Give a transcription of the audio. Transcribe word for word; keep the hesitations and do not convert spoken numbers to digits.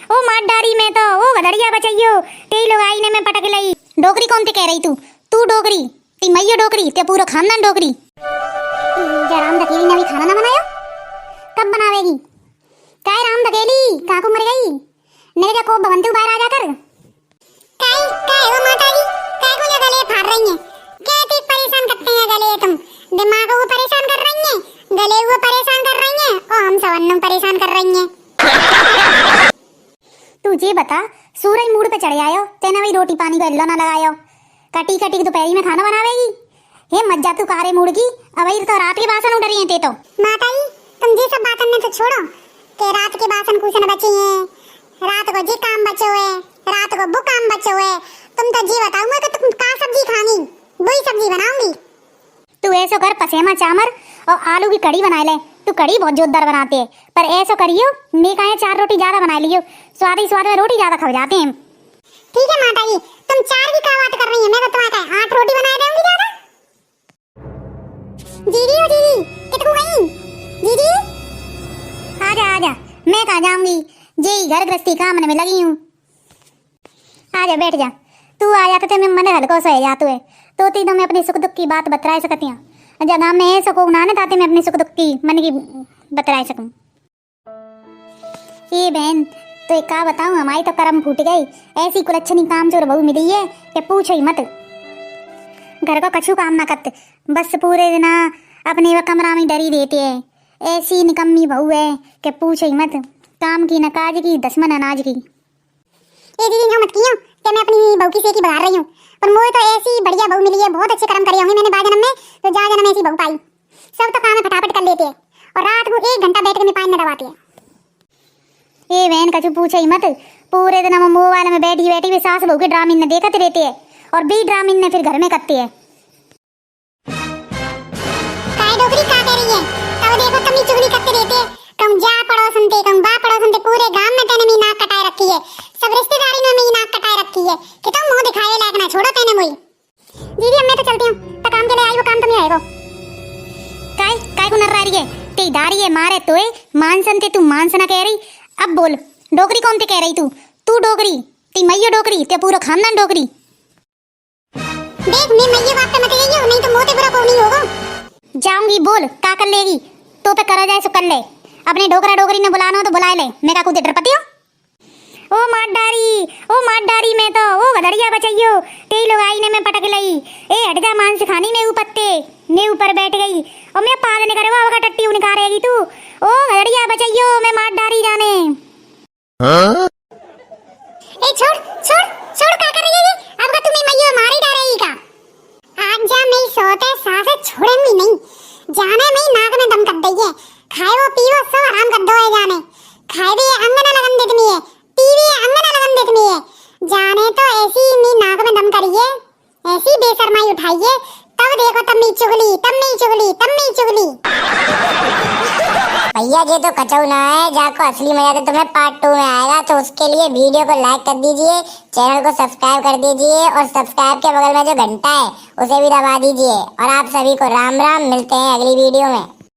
ओ मार डारी मैं तो, ओ गदड़िया बचइयो, तेई लुगाई ने मैं पटक लई। डोकरी कौन ते कह रही तू? तू डोकरी, ती मइयो डोकरी, ते पूरो खानदान डोकरी। जा राम धकेली ने अभी खाना ना बनायो, कब बनावेगी? काय राम धकेली, काकू मर गई? मेरे जा कोप भगवंती बाहर आ जाकर। काय, काय हो माता जी, काय को ये गले फाड़ रही हैं? क्या इतनी परेशान करते हैं गले तुम? दिमाग को परेशान कर रही हैं, गले को परेशान कर रही हैं, और हम सवन्नों परेशान कर रही हैं। तू जे बता, सूरज मूड़ पे चढ़ आयो, तेने वही रोटी पानी को इल्लो ना लगायो। कटी कटी दोपहरी में खाना बनावेगी। हे मत जा तू कारे मूड़ की, अबही तो रात के बासन उड़ रही हैं ते तो। माता जी, तुम जी सब बातन ने तो छोड़ो, के रात के बासन कूसन बचे हैं, रात को जी काम बचो है, रात को वो काम बचो है। तुम तो जी बताओ मैं कि तुम का सब्जी खानी, वही सब्जी बनाऊंगी। तू ऐसो कर, पसेमा चामर और आलू की कढ़ी बनाए ले। तू कढ़ी बहुत जोरदार बनाते है, पर ऐसो करियो, मैं काहे चार रोटी ज्यादा बनाए लियो, स्वाद ही स्वाद में रोटी ज्यादा खा जाते हैं। ठीक है माता जी, तुम चार की का बात कर रही है, मैं तो तुम्हारे आठ रोटी बनाए दूंगी ज्यादा। जीजी ओ जीजी, कितकू गई? जीजी, आजा आजा, मैं कहाँ जाऊंगी, जे ही घर गृहस्थी काम में लगी हूँ। आजा बैठ जा, तू आ जाते ते मैं मन हल्को सो हो जातो है, तो ती तो मैं अपने सुख दुख की बात बतराए सकती हूँ। जब गाँव में ऐसो को ना ना ताते मैं अपने सुख दुख की मन की बतराए सकूँ। ए बहन, तो एक का बताऊं, हमारी तो करम फूट गई। ऐसी कुलच्छनी कामचोर बहू मिली है कि पूछो ही मत। घर को कछु काम ना करत, बस पूरे दिना अपने वो कमरा में डरी देते है। ऐसी निकम्मी बहू है कि पूछो ही मत। काम की न काज की, दसमन अनाज की। ए दीदी, यूं मत कियो कि मैं अपनी बहू की सेकी बघार रही हूँ, पर मोए तो ऐसी बढ़िया बहू मिली है, बहुत अच्छे कर्म करे होंगे मैंने बा जन्म में, तो जा जन्म में ऐसी बहू पाई। सब तो काम है फटाफट कर लेते हैं और रात को एक घंटा बैठ के मैं पानी न दबाते हैं। ए बहन, कछु पूछो ही मत, पूरे दिन हम मोबाइल में बैठी बैठी भी सास बहू के ड्रामे न देखते रहते हैं और भी ड्रामे न फिर घर में करते हैं। काय डोकरी का कह रही है? तब देखो तमी चुगली करते रहते, कहूँ जा पड़ोसन ते, कहूँ बा पड़ोसन ते, पूरे गांव में तेने मी नाक कटाए रखी है, सब रिश्तेदारी में मी नाक कटाए रखी है कि तुम मुंह दिखाए लायक ना छोड़ो तेने मोई। दीदी, अब मैं तो चलती हूँ, तो काम के लिए आई वो काम तो नहीं आएगो। काय, काय को नर्रा रही है? ते दारी है मारे तोए, मानसन ते तू मानसना कह रही। अब बोल, डोकरी कौन ते कह रही तू? तू डोकरी, ते मइयो डोकरी, ते पूरा खानदान डोकरी। देख, मैं मइये बाप पे मत जाइयो, नहीं तो मोते बुरा को नहीं होगो। जाऊंगी, बोल, का कर लेगी? तो पे करा जाए सो कर ले। अपने डोकरा डोकरी ने बुलाना हो तो बुलाए ले, मैं का कूदे डरपति हूँ? ओ मार डारी, ओ मार डारी मैं तो, ओ गदड़िया बचइयो, तेई लुगाई ने मैं पटक लई। ए हट जा मांस खानी, मैं ऊपर ते, मैं ऊपर बैठ गई। और मैं पाद निकारे, वो का टट्टी निकारेगी तू। ओ गदड़िया बचइयो, मैं मार डारी जाने। हाँ? ए छोड़, छोड़, छोड़, का कर रही है ये? अब का तुम्हें मइयो मारी डारेगी का? आज जा मैं सोते सासे छोड़ेंगी नहीं। जाने मैं नाक में दम कर दइए। खाए वो पीवो सब हराम कर दो है जाने। खाए भी ये अंगना लगन देत नहीं है, पीवे अंगना लगन देत नहीं है। जाने तो ऐसी मी नाक में दम करिए, ऐसी बेशर्माई उठाइए, तब देखो तब मी चुगली, तब मी चुगली, तब मी चुगली। भैया, ये तो कचऊ ना है, जाको असली मजा तो तुम्हें part two में आएगा, तो उसके लिए video को like कर दीजिए, channel को subscribe कर दीजिए और subscribe के बगल में जो घंटा है उसे भी दबा दीजिए। और आप सभी को राम राम, मिलते हैं अगली video में।